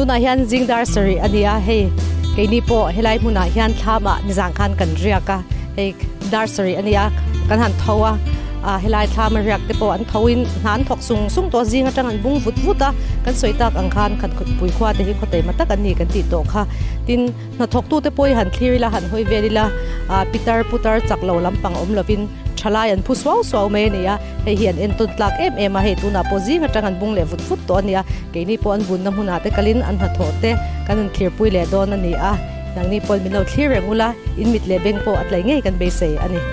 Tunah hian zing dar sarih a ni a, hei keini pawh helai hmunah hian thlamah nizan khan kan riak a, hei dar sarih a ni a, kan han tho a, ah helai thlam a riak te pawh an tho in hna an thawk sung sung tawh a, zing atang an bung vut vut a, kan sawi tak ang khan khat pui khua te hi khaw taima tak an ni kan tih tawh kha. Tin, hnathawktute pawh hi han thlir ila, han hawi vel ila, ah pitar putar chak lo lampang awm lovin thalai an phu suau suau mai a ni a, hei hi an entawn tlak em em a, hei tunah pawh zing atang an bung leh vut vut tawh a ni a, keini pawh an bunna hmunah te kalin an hnathawh te kan han thlirpui leh dawn a ni a, nangni pawhin min lo thlir reng ula, in mit leh beng pawh a tlai ngei kan beisei a ni.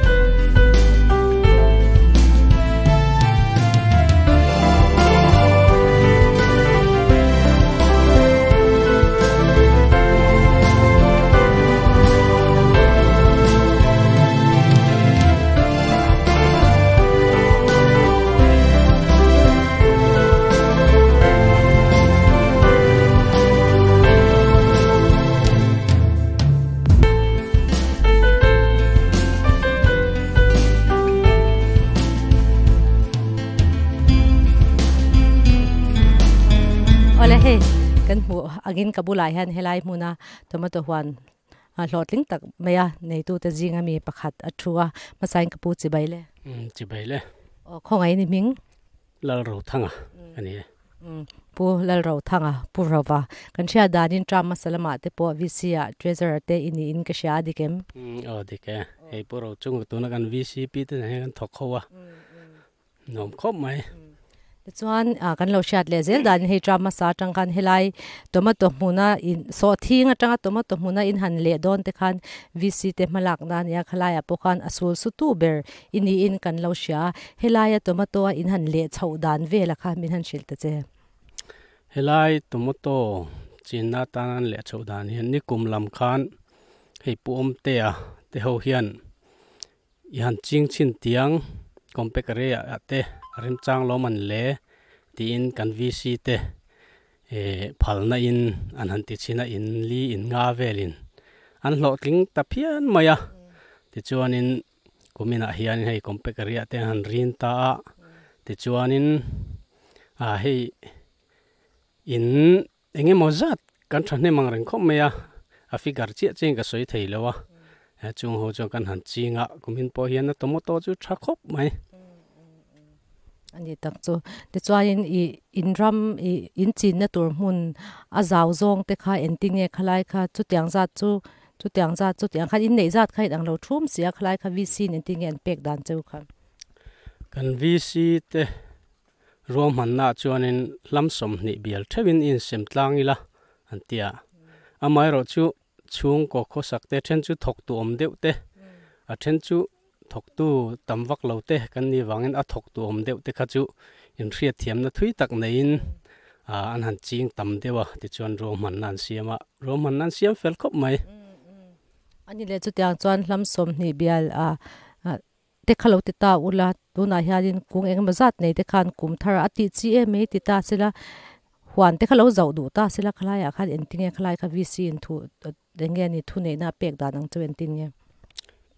Awle hei kan hmuh angin ka bulah hian helai hmuna tomato huan a hlawhtling tak mai a neitute zinga mi pakhat a thu a hmasain ka pu chibai le. Chibai le. Aw khawngaih ni hming. Lalrothanga a ni e. Pu Lalrothanga, Pu Rova, kan hriat danin term hmasa lamah te pawh VC ah Treasurer te i niin ka hria a dik em? Aw dik e. Hei Pu Rochunga tuna kan VCP te nen hian kan thawk ho a, nuam khawp mai. Tichuan kan lo hriat leh zel danin hei term hmasa atang khan helai tomato hmuna in sawhthing atanga tomato hmuna in han leh dawn te khan VC te hmalak na ania khalaiah pawh khan a sul sutu ber I niin kan lo hria a, helaia tomato a in han leh chhoh dan vela kha min han hrilh ta che. Helai tomato chinna atan an leh chhoh dan hian nikum lam khan hei Pu Awmtea te ho hian i han ching chhin tiang compact array ah te a remchang lawm an le tiin kan VC te phalna in an han ti chhin a, in li in nga velin an hlawhtling ta phian mai a, tichuanin Kuminah hian hei compact riah te han rin ta a, tichuanin ah hei in eng emaw zat kan thahnem ang reng khawp mai a, a figure chiah chiah in ka sawi thei lo a, chung ho chuan kan han ching a, kumin pawh hian a tomato chu tha khawp mai. A ni tak chu. Tichuanin i in ram i in chinna tur hmun a zau zawng te kha engtinge khalai kha chutiang zat chu Chutiang zat chutiang khan inneih zat kha inang lo thum si a, khalai kha VC in engtin nge an pek dan cheu kha? Kan VC te ruahmannaah chuanin hlam 20 bial theuhin i insem tlang ila an ti a. Amaherawhchu chhungkaw khawsak te then chu thawktu awm deuh te, a then chu thawktu tam vak lo te kan nih vangin a thawktu awm deuh te kha chu inhriatthiamna thui tak neiin an han ching tam deuh a, tichuan ruahmanna an siam a, ruahmanna an siam fel khawp mai. Ani leh chutiang chuan hlam 20 bial te kha lo ti ta ula, tunah hianin kung engemaw zat nei te khan kum thar a tih chi em mai ti ta sela, huan te kha lo zauh duh ta sela khalaiah khan engtinge khalai kha VC in thu Enge ni thuneihna a pek dan ang chu entin nge?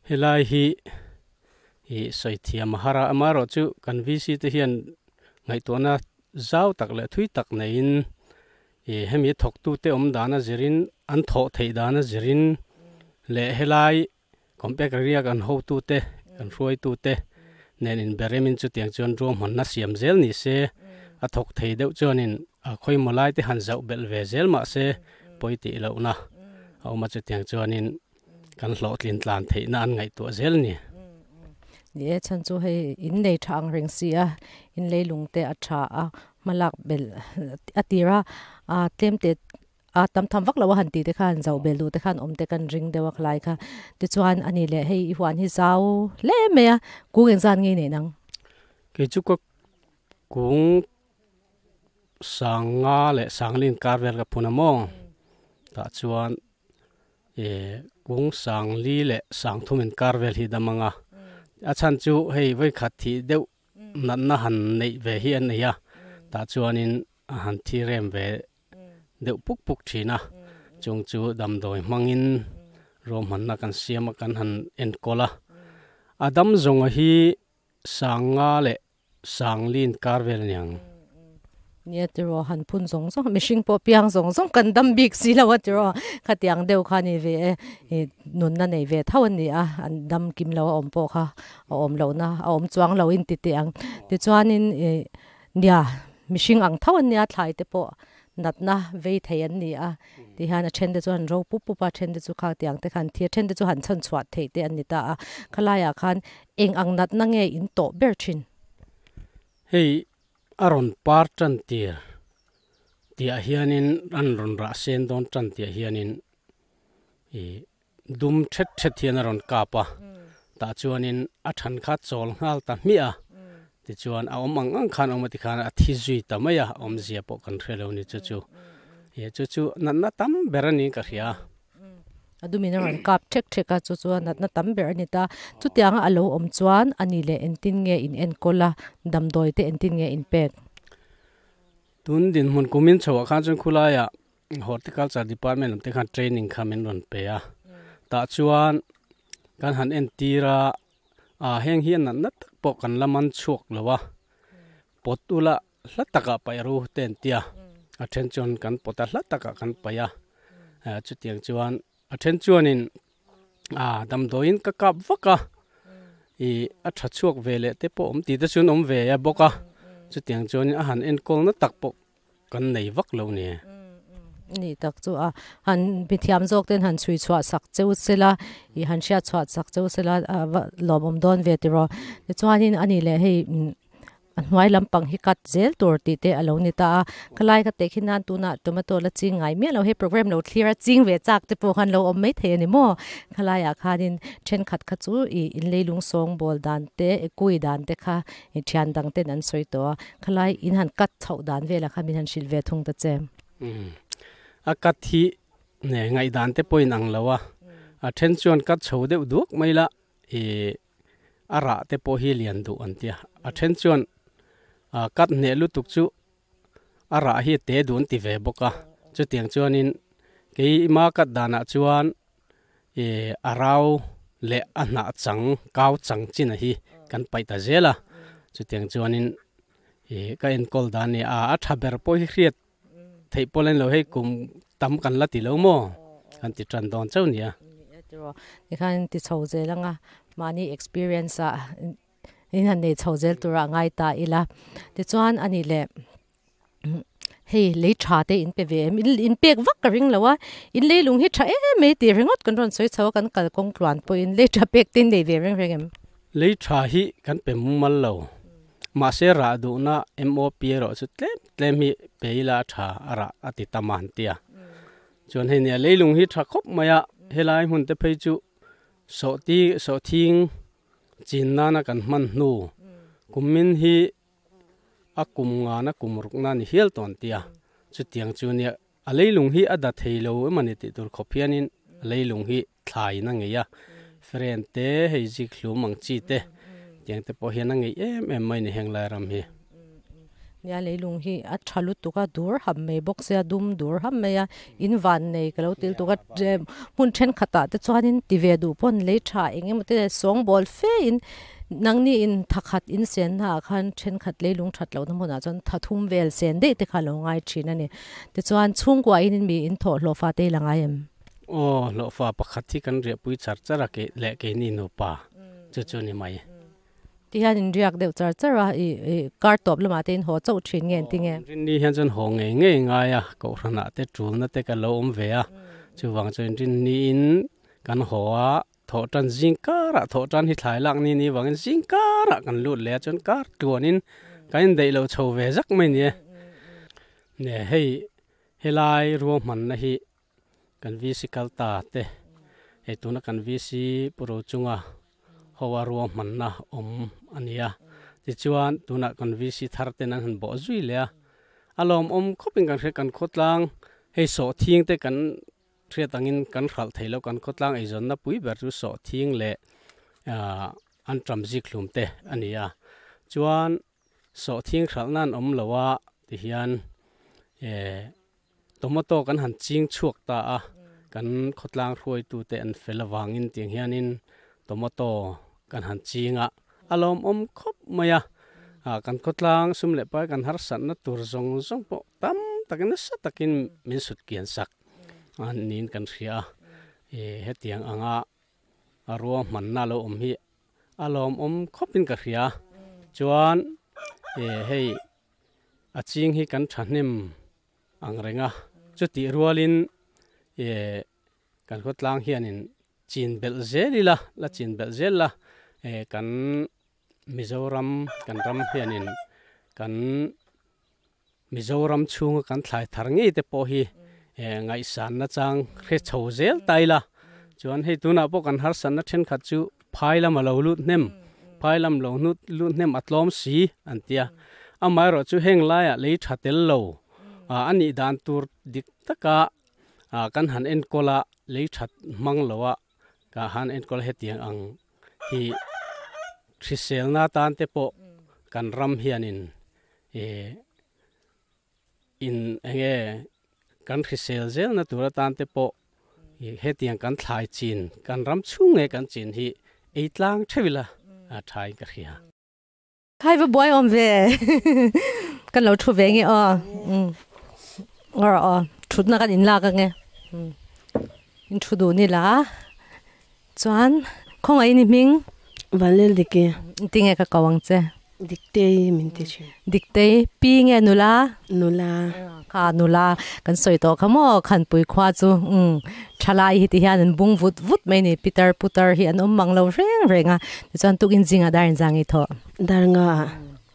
Helai hi i sawi thiam a har a, amaherawh chu kan VC te hian ngaihtuahna zau tak leh thui tak neiin i hemi thawktute awm dana zirin, an thawh theih dana zirin leh helai Compact area kan hotute, kan hruaitute nen inberemin chutiang chuan ruahmanna siam zel ni se, a thawk thei deuh chuanin a khawimaw laite han zauh belh ve zel mah se pawi tih lohna a awm a, chutiang chuanin kan hlawhtlin tlan theihna an ngaihtuah zel ni. Ni e, chhan chu hei in nei tha ang reng si a, in leilung te a tha a, hmalak belh a tir a, tlem te A tam tham vak lo a han tih te khan zoh bel duh te khan awm te kan ring deuh a khalai kha. Tichuan a ni leh hei i huan hi zau hle mai a, kung engzat nge i neih nang? Kei chu ka kung sanga leh sanglin kar vel ka phun a maw? Tah chuan e kung sangli leh sangthum in kar vel hi dam ang a. A chhan chu hei vawikhat thih deuh natna han neih ve hi an nei a, tah chuanin a han thi rem ve deuh puk puk thin a, chung chu damdawi hmangin ruahmanna kan siam a, kan han enkawl a. A dam zawnga hi Sanga leh Sanglin kar vel a ni ang. Nia tiraw, han phun zawng zawng, mihring pawh piang zawng zawng kan dam bik si lo a tiraw, khatiang deuh kha ni ve e, ih nunna nei ve tho a ni a, an dam kim lo a awm pawh kha a awm lohna a awm chuang lo in ti teh ang. Tichuanin ih nia mihring ang tho a nia thlai te pawh natna vei thei an ni a, tihian a then te chu han ro pup pup a, then te chu khatiang te khan thi a, then te chu han chhan chhuah theih te an ni ta a, khalaiah khan eng ang natna nge in tawh ber thin? Hei a rawn par tan tir tihah hianin an rawn rah sen dawn tan tihah hianin ih dum thet thet hian a rawn kap a, tah chuanin a than kha chawl nghal ta hmiah a, tichuan a awm ang ang khan a awm a tikhan a thi zui ta mai a, awmzia pawh kan hre lo ni chu chu ih chu chu natna tam ber a niin ka hria. A dumin a rawn kap ṭhek ṭhek a, chu chu a natna tam ber a ni ta. Chutianga a lo awm chuan a ni leh engtin nge in enkawl a, damdawi te engtin nge in pek? Tun dinhmun kumin chhoah khan chuan khulaiah Horticulture Department lam te khan training kha min rawn pe a, tah chuan kan han entir a, ah heng hi a natna tak pawh kan la man chhuak lo a, pawt ula Hla takah paih ru te an tia, a then chuan kan pawt a hla takah kan paih a, chutiang chuan a then chuanin ah damdawiin ka kap vak a, ih a tha chhuak ve leh te pawh awm tih te chuan awm ve a bawk a, chutiang chuanin a han enkawl na tak pawh kan nei vak lo ni. Ni tak chu a han mithiam zawk ten han chhui chhuah sak cheu sela, ih han hriat chhuah sak cheu sela a va lawmawm dawn ve tiraw. Tichuanin a ni leh hei. A hnuai lampang hi cut zel tur tih te a lo ni ta a, khalai ka teh khi nan tunah tomato la ching ngai miah lo hei program lo thlir a ching ve chak te pawh khan lo awm mai thei a ni maw? Khalaiah khanin thenkhat kha chu ih in leilung sawng bawl dan te e kui dan te kha ih thian dang ten an sawi tawh a, khalai in han cut chhoh dan velah khan min han hrilh ve thung ta che. Umm a cut hi ngaihdan te pawh in ang lo a, a then chuan cut chho deuh duak mai la ih a rah te pawh hi lian duh an tia a then chuan ah cut hneh lutuk chu a rah hi te duh an ti ve bawk a chutiang chuanin kei ima cut danah chuan ih a rau leh a hnah chang kau chang chin a hi kan paih ta zel a chutiang chuanin ih ka enkawl dan a ni a a tha ber pawh hi hriat theih pawh la ni lo hei kum tam kan la ti lo maw kan ti tan dawn chauh nia. Tikhan ti chho zel anga mahni experience ah in han nei chho zel turah ngai ta ila tichuan a nih leh hei lei tha te in pe ve em in pek vak ka ring lo a in leilung hi tha em mai tih ringawt kan rawn sawi chho a kan kalkawng tluan pawhin lei tha pek te in nei ve reng reng em. Lei tha hi kan pe mumal lo. Mahse rah duhna MOP erawh chu tlem tlem hi pe ila a tha a rah a ti tam a han ti a. Chuan hei nia leilung hi tha khawp mai a, helai hmun te phei chu sawhti sawhthing chin nana kan hman hnu kummin hi a kum ngana kum rukna ni hial tawh an ti a. Chutiang chu nia a leilung hi a da thei lo emawni tih tur khawp hianin a leilung hi thlaiin a ngei a, friend te hei zik hlum ang chi te tiang te pawh hian a ngei em em mai ni heng lai ram hi. Nia leilung hi a tha lutuk a, dur ham mai bawk sia, dum dur ham mai a, in van nei ka lo til tuk a, hmun thenkhatah te chuanin ti ve duh pawn lei tha eng emaw te sawngbawl fe in nangni in thakhat in sen hnaah khan thenkhat leilung that lohna hmunah chuan thathum vel sen daih te kha a lo ngai thin a ni. Tichuan chhungkua in mi in thawh hlawhfa te i la ngai em? Aw, hlawhfa pakhat hi kan riahpui char char a kei leh keini nupa chu chu ni mai. Ti hian in riak deuh char char a, i i kar tawp lamah te in haw chauh thin nge engti nge? Aw, Rinni hian chuan haw ngei ngei ngai a, Kohhranah te tulna te ka lo awm ve a, chuvang chuan Rinni in kan haw a, thawhtan zing karah thawhtan hi thlai lak ni ni vangin zing karah kan lut leh a, chuan kar tluanin kan indaih lo chho ve zak mai ni e. Ne hei helai ruahmanna hi Kan VC kal ta te, hei tuna kan VC Pu Rochunga hoa ruahmanna awm a ni a. Tichuan tunah kan VC thar ten an han bawh zui leh a, a lawmawm khawpin kan hria kan khawtlang hei sawhthing te kan hriat angin kan hralh thei lo, kan khawtlang eizawnna pui ber chu sawhthing leh an ṭam zikhlum te a ni a. Chuan sawhthing hralhna an awm lo a tihian eh Tomato kan han ching chhuak ta a, kan khawtlang hruaitute an fel avangin tiang hianin tomato kan han ching a, a lawmawm khawp mai a. Kan khawtlang sum leh pai kan harsatna tur zawng zawng pawh tam takin nasa takin min sut kian sak niin kan hria a. Hetiang anga a ruahmanna lo awm hi a lawmawm khawpin ka hria. Chuan hei a ching hi kan thahnem ang reng a, chutih rualin kan khawtlang hianin chin belh zel ila, la chin belh zel la, kan Mizoram kan ram hianin kan Mizoram chhunga kan thlai thar ngei te pawh hi ngaihsanna chang hre chho zel ta ila. Chuan hei tunah pawh kan harsatna thenkhat chu phai lam a lo lut hnem, phai lam lo lut hnem a tlawm si an ti a. Amaherawh chu heng laiah lei tha tel lo a nih dan tur dik taka kan han enkawl a, lei that hmang lo a ka han enkawl hetiang ang hi hriselna tan te pawh kan ram hianin in enge kan hrisel zelna tur atan te pawh hetiang kan thlai chin kan ram chhung nge kan chin hi ei tlang theuh ila a tha in ka hria. Khai va buai awm ve kan lo thu ve nge aw ngawr aw thutna kan in lak ange in thu duh ni la chuan khawngaih in i hming Vanlel Diki tinge ka ko ang che Diktei min ti thin Diktei pi nge nula nula Kha nula kan sawi tawh kha maw Khanpui khua chu umm thalai hi ti hian an bung vut vut mai ni Pitar putar hi an awm mang lo reng reng a tichuan tukin zingah dar inzang i thawh. Dar nga ah.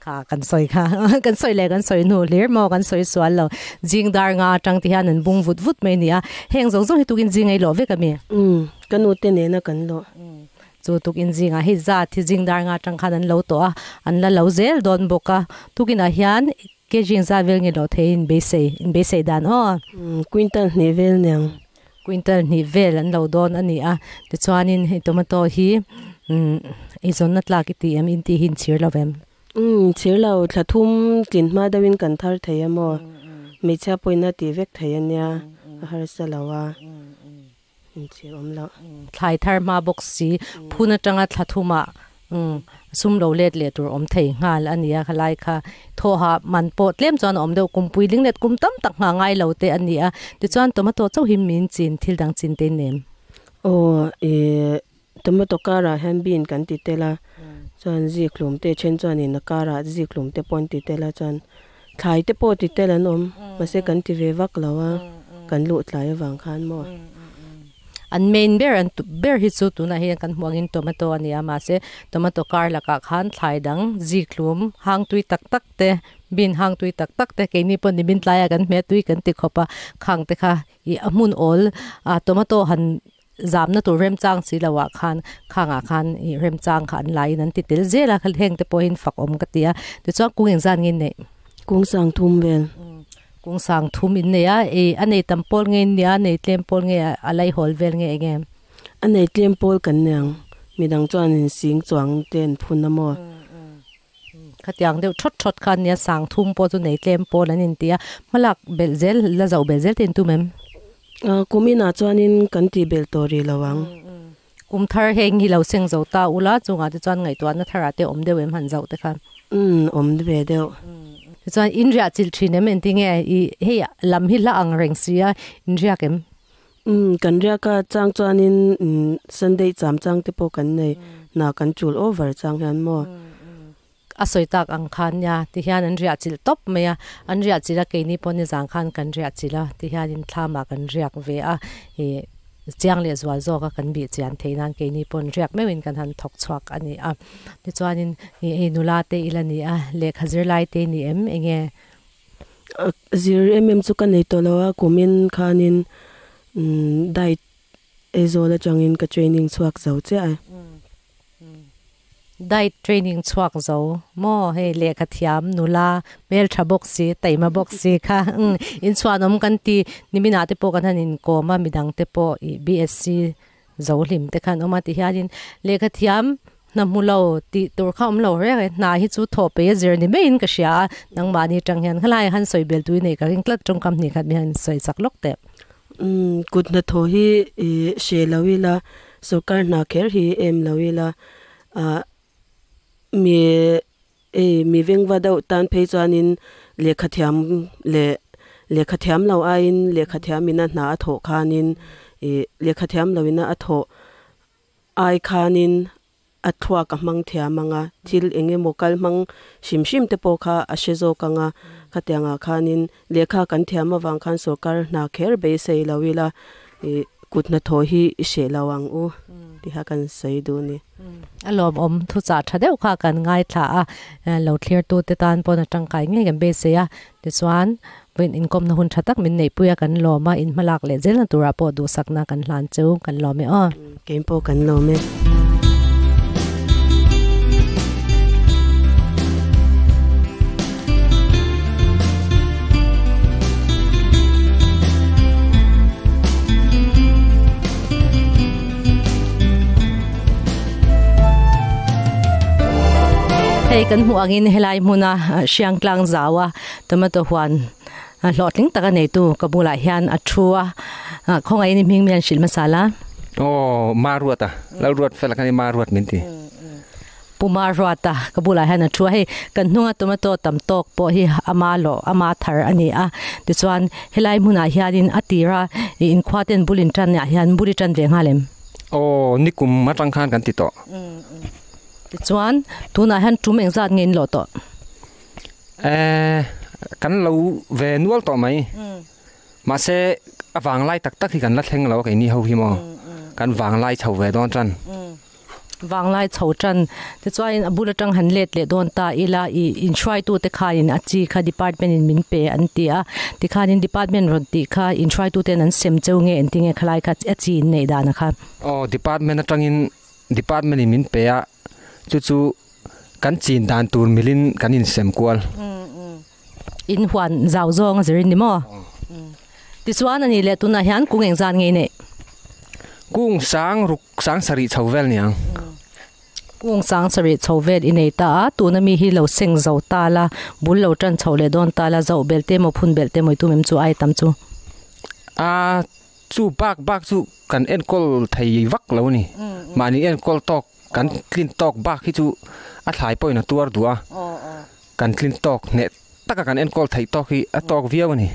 Kha kan sawi kha kan sawi leh kan sawi hnu hlir maw kan sawi sual lo zing dar nga atang ti hian an bung vut vut mai ni a heng zawng zawng hi tukin zing a i lawh vek a mi. Umm ka nu te nena kan lawh. Chu tukin zingah hei zat hi zing dar nga atang khan an lo tawh a an la lo zel dawn bawk a tukinah hian Kg zat vel nge loh thei in beisei in beisei dan aw. Quintal hnih vel niang. Quintal hnih vel an lo dawn a ni a, tichuanin hei tomato hi eizawnna tlak i ti em in tih hi in chhir lo vem? Umm chhir lo, thla thum tlin hma deuhin kan thar thei a maw? Hmeichhia pawhin a ti vek thei a nia, a harsa lo a, in chhir awm loh. Thlai thar hma bawk si, phun atanga thla thumah sum lo let leh tur awm thei nghal a ni a, khalai kha thawha man pawh tlem chuan a awm deuh, kum puiling let kum tam tak nghah ngai lo te a ni a, tichuan tomato chauh hi min chin thil dang chin te nem. Aw ih tomato karah hian bean kan ti tel a, chuan zikhlum te then chuanin a karah zikhlum te pawh an ti tel a, chuan thlai te pawh ti tel an awm, mahse kan ti ve vak lo a, kan luh tlai avang khan maw. An main ber an ber hi chu tunah hian kan hmuh angin tomato a ni a, mahse tomato kar lakah khan thlai dang zikhlum hang tui tak tak te bean hang tui tak tak te keini pawh nimin tlaiah kan hmeh tui kan ti khawp a, khang te kha ih a hmun awl ah tomato han zamna tur remchang si lo ah khan khangah khan ih remchang kha an laiin an ti tel zel a, heng te pawhin fak awm ka ti a, tichuan kung engzat nge neih? Kung sang thum vel. Kung sang thum in nei a, ei a nei tam pawl nge in nia, a nei tlem pawl nge a laihawl vel nge eng em? A nei tlem pawl kan nei ang, midang chuan in sing chuang te an phun a maw? Khatiang deuh thawt thawt kha ania, sang thum pawh chu nei tlem pawl an inti a, hmalak belh zel la zoh belh zel te in tum em? Kum inah chuanin kan tih belh tawh rih lo ang. Kum thar heng hi lo seng zo ta ula, chungah te chuan ngaihtuahna tharah te awm deuh em han zoh te khan? Umm, awm ve deuh. Tichuan in riah chilh thin em engtin nge i hei lam hi hla ang reng si a, in riak em? Umm, kan riak a chang chuanin Sunday cham chang te pawh kan nei, hna kan chul over chang hian maw? A sawi tak ang khan nia tihian an riah chilh tawp mai a, an riah chilh a keini pawh nizan khan kan riah chilh a tihianin thlamah kan riak ve a ih chiang leh zual zawk a kan bih chian theih nan keini pawn riak meuhin kan han thawk chhuak a ni a tichuanin ih hei nula te ila ni a lehkha zirlai te ni em enge. Zir em em chu ka nei tawh lo a kumin khanin diet Aizawl atangin ka training chhuak zo chiah e. Diet training chhuak zo maw hei lehkha thiam nula hmeltha bawk si taima bawk si kha umm inchhuanawm kan ti niminah te pawh kan han inkawm a midang te pawh ih BSc zo hlim te khan awm a ti hianin lehkha thiam hna hmu lo tih tur kha awm lo reng e hna hi chu thawh pei a zir ni maiin ka hria a nangmahni atang hian khalai han sawi bel tui nei ka ring tlat tawngkam hnih khat mi han sawi chak lawk teh. Umm kut hnathawh hi ih hre lo ila Sorkar hna kher hi em lo ila ah mi E mi vengva deuh tan phei chuanin lehkha thiam leh lehkha thiam lo aiin lehkha thiamina hna a thawh khanin ih lehkha thiam loina a thawh ai khanin a thluak a hmang thiam ang a, thil eng emaw kal hmang hrim hrim te pawh kha a hre zawk ang a, khatiangah khanin lehkha kan thiam avang khan sorkar hna kher beisei lo ila ih kut hnathawh hi i hreh lo ang u tiha kan sawi duh a ni. A lawmawm thuchah tha deuh kha kan ngaithla a, lo thlirtute tan pawn a tangkai ngei kan beisei a, tichuan vawiin inkawmna hun tha tak min neihpui a kan lawm a, in hmalak leh zelna turah pawh duhsakna kan hlan cheu kan lawm e aw. Keim pawh kan lawm e. Hei kan hmuh angin helai hmuna Hriangtlang zaua tomato huan hlawhtling taka neitu ka bulah hian a thu a khawngaihin i hming mian hrilh hmasa la. Aw Maruata Lalruat fel khan i Maruat min ti. Pu Maruata ka bulah hian a thu a hei kan hnunga tomato tam tawk pawh hi ama lawh ama thar a ni a tichuan helai hmunah hianin a tira i inkhua ten bul in tan ah hian bul i tan ve nghal em? Aw nikum atang khan kan ti tawh. Tichuan tunah hian tum engzat nge in lawh tawh? Eh kan lo ve nual tawh mai. Mahse a vanglai tak tak hi kan la thleng lo a keini ho hi maw kan vanglai chho ve dawn tan. Vanglai chho tan tichuanin a bul atang han let leh dawn ta ila ih inhruaitute khain a chi kha department in min pe an ti a tikhanin department rawn tih kha inhruaituten an sem cheu nge engtin nge khalai kha a chi in neih dan a kha. Aw department atangin department in min pe a chu chu kan chin dan tur milin kan insem kual. In huan zau zawng a zir in ni maw? Tichuan a ni leh tunah hian kung eng zan ngei neih? Kung sang ruk sang sarih chho vel niang. Kung sang sarih chho vel i nei ta a, tuna mi hi lo seng zo ta la, bul lo tan chho leh dawn ta la, zoh belh te emaw phun belh te emaw i tum em chu ai tam chu? A, chu bak bak chu kan enkawl thei vak lo a ni. Mahni enkawl tawk kan tlin tawk bak hi chu a thlai pawhin a tuar duh a. Kan tlin tawk hneh taka kan enkawl theih tawk hi a tawk viau a ni.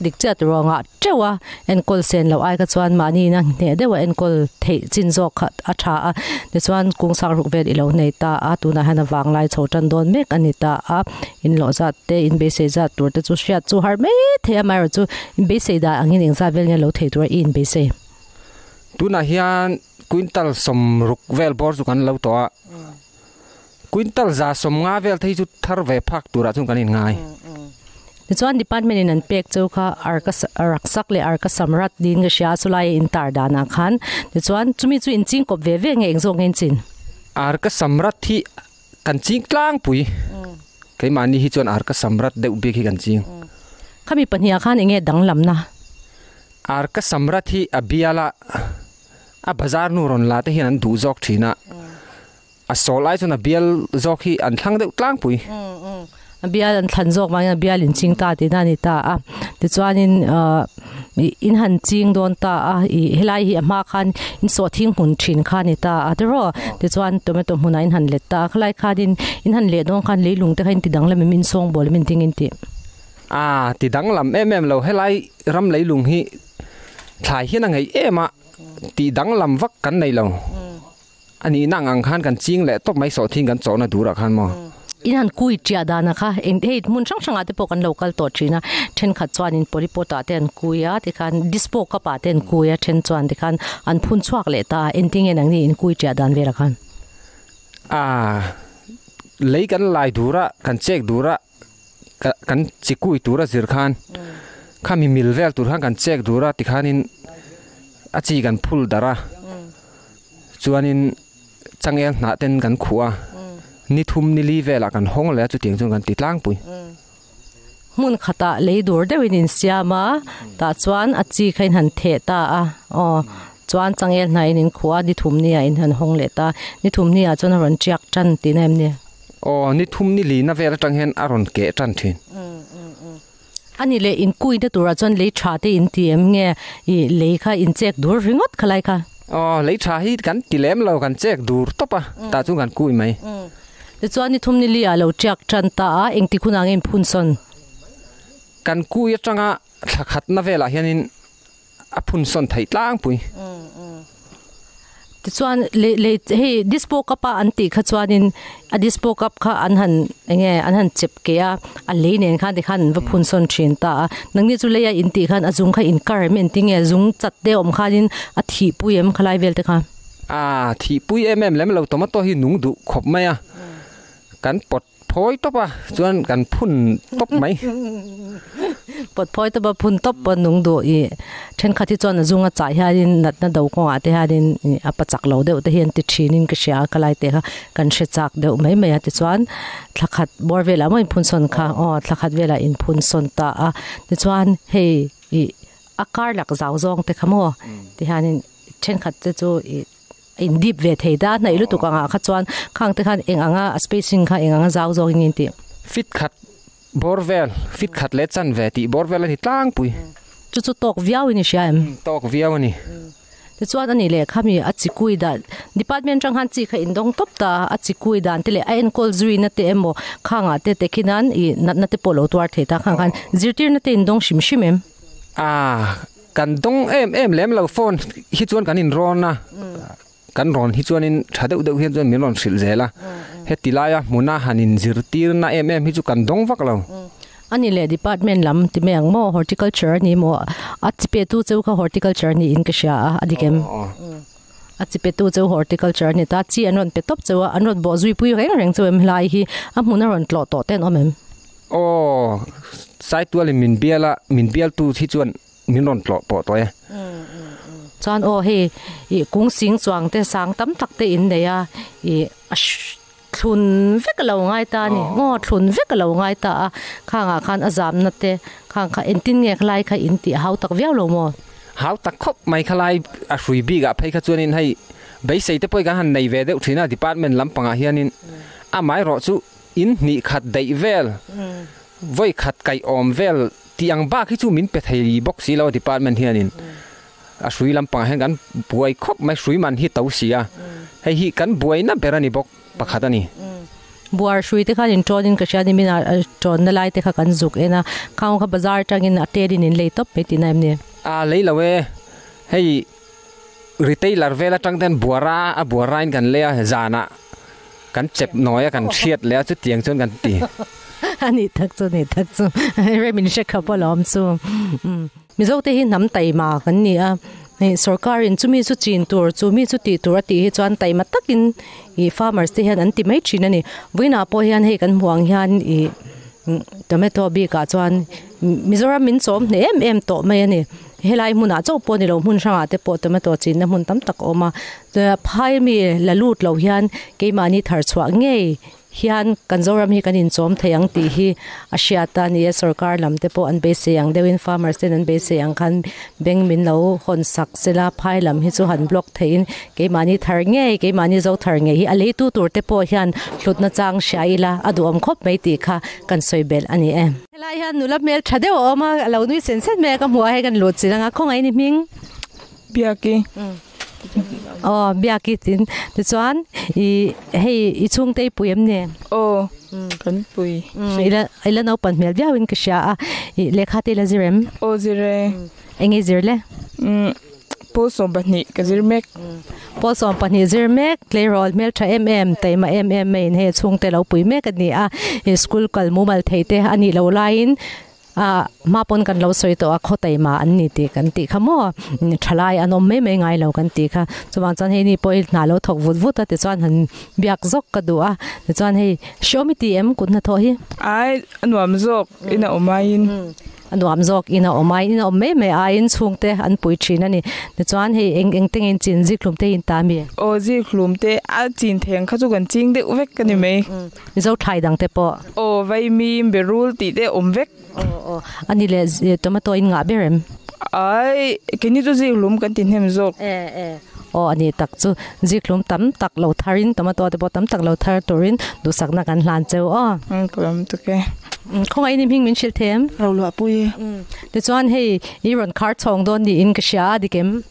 Dik chiat ruangah teuh a enkawl sen loh ai kha chuan mahni ina hneh deuh a enkawl theih chin zawk kha a tha a, tichuan kung sak ruk vel i lo nei ta a, tunah hian a vanglai chho tan dawn mek a ni ta a, in lawh zat te in beisei zat tur te chu hriat chu har mai thei a, amaherawhchu chu in beisei dan angin engzat vel nge lo thei tur a i inbeisei. Tunah hian quintal sawmruk vel bawr chu kan lo tawh a. Quintal za sawmnga vel te hi chu thar ve phak turah chuan kan inngai. Tichuan department in an pek cheu kha arka raksak leh arka samrat niin ka hria a chulai a intar danah khan. Tichuan chumi chu in ching kawp ve ve nge eng zawk nge in chin? Arka samrat hi kan ching tlangpui. Keimahni hi chuan arka samrat deuh bik hi kan ching. Khami pahnih ah khan enge danglamna? Arka samrat hi a bial a, a bazar nu rawn la te hian an duh zawk thin a. A sawl ai chuan a bial zawk hi an thlang deuh tlangpui. A bial an thlan zawk vangin a bial in ching ta tihna a ni ta a. Tichuanin in han ching dawn ta a, ih helai hi a hma khan in sawhthing hmun thin kha a ni ta a tiraw. Tichuan tomato hmunah in han let ta a, khalai khanin in han leh dawn khan leilung te kha in ti danglam em in sawngbawl em in ding in tih. A ti danglam em em lo, helai ram leilung hi thlai hian a ngeih em a, tih danglam vak kan nei lo. A nihna ang ang khan kan ching leh tawp mai sawhthing kan chawhna durah khan maw? In han kui ṭiah danah kha eng hei hmun hrang hrangah te pawh kan lo kal tawh ṭhin a, ṭhenkhat chuanin polypot ah te an kui a, tikhan dispo cup ah te an kui a, ṭhen chuan tikhan an phun chhuak leh ta a, engtin nge nangni in kui ṭiah dan velah khan? A, lei kan lai dura, kan chek dura, kan chi kui tura zir khan khami mil vel tur khan kan chek dur a tikhanin a chi kan phul darh a chuanin changel hnah ten kan khuh a ni thum ni li velah kan hawng leh a chutiang chuan kan ti tlangpui. Hmun khatah lei dur deuhin in siam a tah chuan a chi kha in han theh ta a aw chuan changel hnah in in khuh a ni thum ni ah in han hawng leh ta ni thum ni ah chuan a rawn tiak tan tihna em ni? Aw, ni thum ni lina vel atang hian a rawn keh tan thin. A ni leh inkuina turah chuan lei tha te in ti em nge i lei kha in chek dur ringawt kha lai kha? Aw, lei tha hi kan ti lem lo, kan chek dur tawp a, tah chuan kan kui mai. Tichuan ni thum ni li ah lo tiak tan ta a, engti hunah nge in phun sawn? Kan kui atanga thla khatna velah hianin a phun sawn theih tlangpui. Tichuan le le hei dispo cup a an tih kha chuanin a dispo cup kha an han eng nge an han chep keh a, a lei nen khan tikhan an va phun sawn thin ta a. Nangni chu leia in tih khan a zung kha in kar em engtin nge zung chat te awm khanin a thih pui em khalai vel te kha? A thih pui em em lem lo tomato hi nung duh khawp mai a, kan pawt phawi tawp a chuan kan phun tawp mai. Pawt phawi tawp a phun tawp pawh nung duh i thenkhat hi chuan a zunga chah hianin natna do kawngah te hianin a pa chak lo deuh te hi an ti thinin ka hria a ka lai te kha kan hre chak deuh mai mai a tichuan thla khat bawr velah maw inphun sawn kha aw thla khat velah inphun sawn ta a tichuan hei ih a kar lak zau zawng te kha maw tihianin thenkhat te chu ih a in dip ve thei ta hnaih lutuk angah kha chuan khang te khan eng anga a spacing kha eng anga zau zawk in tih. Fit khat bawr vel, fit khat leh chan ve tih bawr vel a ni tlangpui. Chu chu tawk viau in i hria em? Tawk viau a ni. Tichuan a nih leh khami a chikui dan department atang khan chi kha in dawng tawp ta a, a chikui dan te leh a enkawl zuina te emaw khangah te te khinan ih natna te pawh lo tuar thei ta khang khan zirtirna te in dawng hrim hrim em? A Kan dawng em em lem lo phone hi chuan kan inrawn a, kan rawn hi chuanin tha deuh deuh hian chuan min rawn hrilh zel a, heti laia hmuna han inzirtirna em em hi chu kan dawng vak lo. A ni leh department lam ti mai ang maw horticulture a ni maw a chi pe tu cheu kha horticulture a niin ka hria a, a dik em? A chi pe tu cheu horticulture a ni ta, chi an rawn pe tawp cheu a, an rawn bawh zui pui reng reng cheu em helai hi a hmun a rawn tlawh tawh te an awm em? Aw, Saitualin min bial a, min bialtu hi chuan min rawn tlawh pawh tawh e. Chuan aw hei ih kung sing chuang te sang tam tak te in nei a, ih a thlun vek a lo ngai ta a ni, ngaw thlun vek a lo ngai ta a, khangah khan a zamna te khang kha engtin nge khalai kha in tih a hau tak viau lo maw? Hau tak khawp mai khalai a hrui bik ah phei kha chuanin hei beisei te pawh hi kan han nei ve deuh thin a department lampangah hianin amaherawh chu in hnih khat daih vel Vawi khat kaih awm vel tih ang bak hi chu min pe thei bawk si lo a department hianin a hrui lampangah hian kan buai khawp mai hrui man hi to si a hei hi kan buaina ber a ni bawk pakhat a ni. Buar hrui te khan in tawnin ka hria ni min a tawnna lai te kha kan zuk en a khang kha bazar atangin a telin in lei tawp mai tihna em ni? A lei lo e hei retailer vel atang ten buara a buara in kan lei a zanah Kan chep nawi a kan hriat leh a chutiang chuan kan ti. A nih tak chu, nih tak chu. Rem in hre khap alawm chu. Mizo te hi hnam taima kan ni a, hei sorkar in chumi chu chin tur, chumi chu tih tur a tih hi chuan taima takin ih farmers te hian an ti mai thin a ni. Vawiinah pawh hian hei kan hmuh ang hian ih tomato bikah chuan Mizoram min chawm hneh em em tawh mai a ni. Helai hmunah chauh pawh ni lo hmun hrangah te pawh tomato chinna hmun tam tak a awm a, phai mi la lut lo hian keimahni thar chhuah ngei hian kan Zoram hi kan inchawm thei ang tih hi a hriat a ni e, sorkar lam te pawh an beisei ang deuhin farmers ten an beisei ang khan bank min lo hawn sak sela phai lam hi chu han block theihin keimahni thar ngei keimahni zo thar ngei hi a leitu tur te pawh hian hlutna chang hria ila a duhawm khawp mai tih kha kan sawi belh a ni e. Helai hian nula hmel tha deuh a awm a, a lo nui sen sen mai a ka hmu a, hei kan luh chilh ang a, khawngaih ni hming? Biaki. Aw Biaki tin tichuan i hei i chhungte i pui em ni? Aw kan pui. Ila ila naupan hmel viau in ka hria a, i lehkha te ila zir em? Aw zir e. Eng i zir le? Pawl 12 ka zir mek. Pawl 12 zir mek, tleirawl hmeltha em em, taima em em maiin hei a chhungte lo pui mek a ni a, school kal mumal thei te a nih loh laiin ah hma pawn kan lo sawi tawh a, khaw taima an ni tih kan tih kha maw, thalai an awm mai mai ngai lo kan tih kha, chuvang chuan hei ni pawh hi hna lo thawk vut vut a tichuan han biak zawk ka duh a, tichuan hei hreawm i ti em kut hnathawh hi? Ai a nuam zawk in a awm aiin. A nuam zawk in a awm a, in a awm mai mai aiin chhungte an pui thin a ni. Tichuan hei eng eng te nge in chin zikhlum te hi in ta mi? Aw zikhlum te a chin theng kha chu kan ching deuh vek a ni mai. Mizo thlai dang te pawh? Aw vaimim, berul tih te awm vek. Aw aw a ni le tomato in ngah ber em? Ai keini chu zikhlum kan ti hnem zawk. E e aw a ni tak chu zikhlum tam tak lo tharin tomato te pawh tam tak lo thar turin duhsakna kan hlan cheu aw. Ka lam tuk e. Khawngaih in hming min hrilh them. Ro luah pui. Tichuan hei i rawn khar chhawng dawn niin ka hria a dik em?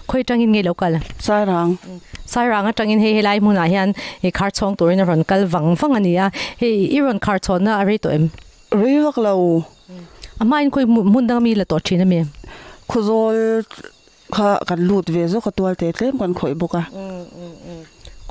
Khawi atangin nge lo kal? Sairang. Sairang atangin hei helai hmunah hian i khar chhawng turin a rawn kal vang vang a ni a. Hei i rawn khar chhawnna a rei tawh em? Rei vak lo. A hmain khawi hmun dang ami la tawh thin a mi? Khawzawl Kha kan lut ve zawk a tual te tlem kan khawih bawk a.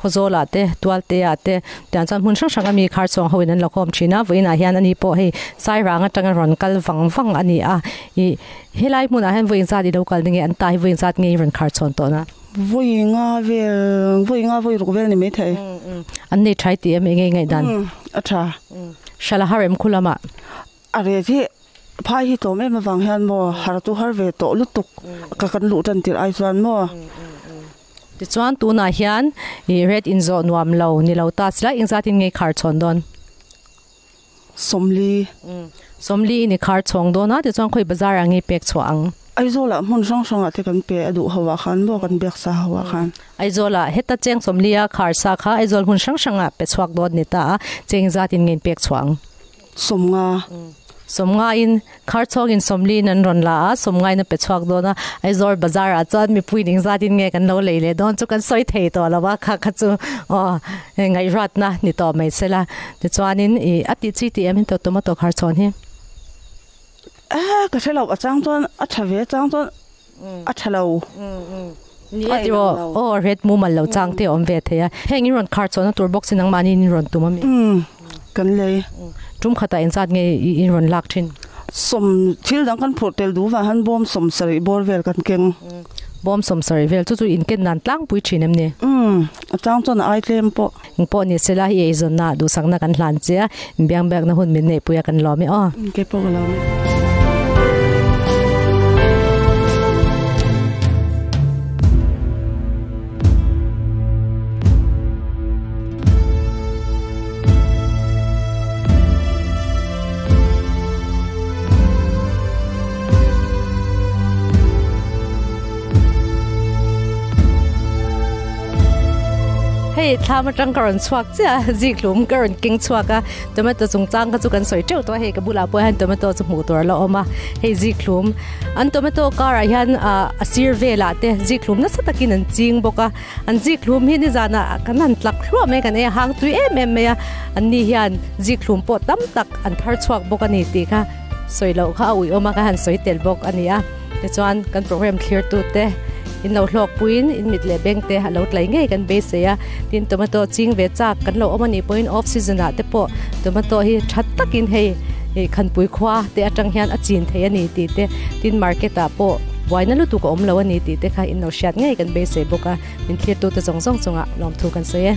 Khawzawlah te, Tualtea te, tiang chuan hmun hrang hrang a mi khar chhuang ho in an la khawm thin a, vawiinah hian ani pawh hei Sairang atanga rawn kal vang vang a ni a, ih helai hmunah hian vawiin zat i lo kal nge an ta hi vawiin zat nge i rawn khar chhawn tawh na? Vawi nga vel, vawi nga vawi ruk vel ni maithei. An nei tha i ti em enge i ngaihdan? A tha. Hrala harem khu lamah. A ret hi phai hi tlawm em avang hian maw har chu har ve tawh lutuk ka kan luh tan tirh ai chuan maw. Tichuan tunah hian ih ret inzawh nuam lo ni lo ta sila engzat in nge khar chhawn dawn? Sawmli. Sawmli in i khar chhawng dawn a tichuan khawi bazar ah nge pek chhuah ang? Aizawl ah hmun hrang hrang ah te kan pe a duh ho ah khan maw kan biak sa ho ah khan. Aizawl ah heta cheng sawmli a khar sa kha Aizawl hmun hrang hrang ah pe chhuak dawn ni ta a cheng zat in nge in pek chhuah ang? Sawmnga. Sawmngain Kharchhawngin Sawmliin an rawn la a, Sawmngain a pe chhuak dawn a, Aizawl bazar ah chuan mipui ning zatin nge kan lo lei leh dawn chu kan sawi thei tawh lo a, kha kha chu aw ngaihruatna ni tawh mai se la. Tichuanin ih a tih chi tih em hi tomato Kharchhawn hi? Eh ka hre lo, a chang chuan a tha ve, a chang chuan a tha lo. Ni e tiraw, aw red mumal lo chang te a awm ve thei a. Heng in rawn khar chhuahna tur box hi nangmahni in rawn tum a mi? Umm, kan lei. Tum khatah engzat nge in rawn lak thin? Sawm, thil dang kan phurh tel duh vang hian bawm sawm sarih bawr vel kan keng. Bawm sawm sarih vel chu chu in ken nan tlangpui thin em ni? Umm, a chang chuan a ai tlem pawh. Eng pawh ni sela i eizawnna duhsakna kan hlan che a, inbiangbiakna hun min neihpui a kan lawm e aw. Kei pawh ka lawm e. Hei thlam atang ka rawn chhuak chiah a zikhlum ka rawn keng chhuak a tomato chungchang kha chu kan sawi teuh tawh a hei ka bulah pawh hian tomato chu hmuh tur a la awm a hei zikhlum an tomato karah hian ah a sir velah te zikhlum nasa takin an ching bawk a an zikhlum hi nizanah kan han tlak hluah mai kan ei a hang tui em em mai a an ni hian zikhlum pawh tam tak an thar chhuak bawk a ni tih kha sawi loh kha a uih awm a ka han sawi tel bawk a ni a. Tichuan kan program thlirtute in lo hlawk puiin in mit leh beng te a lo tlai ngei kan beisei a, tin tomato ching ve chak kan lo awm a nih pawhin off season ah te pawh tomato hi tha takin hei ih khanpui khua te atang hian a chin thei a ni tih te tin market ah pawh buaina lutuk a awm lo a ni tih te kha in lo hriat ngei kan beisei bawk a, min thlirtute zawng zawng chungah lawmthu kan sawi e.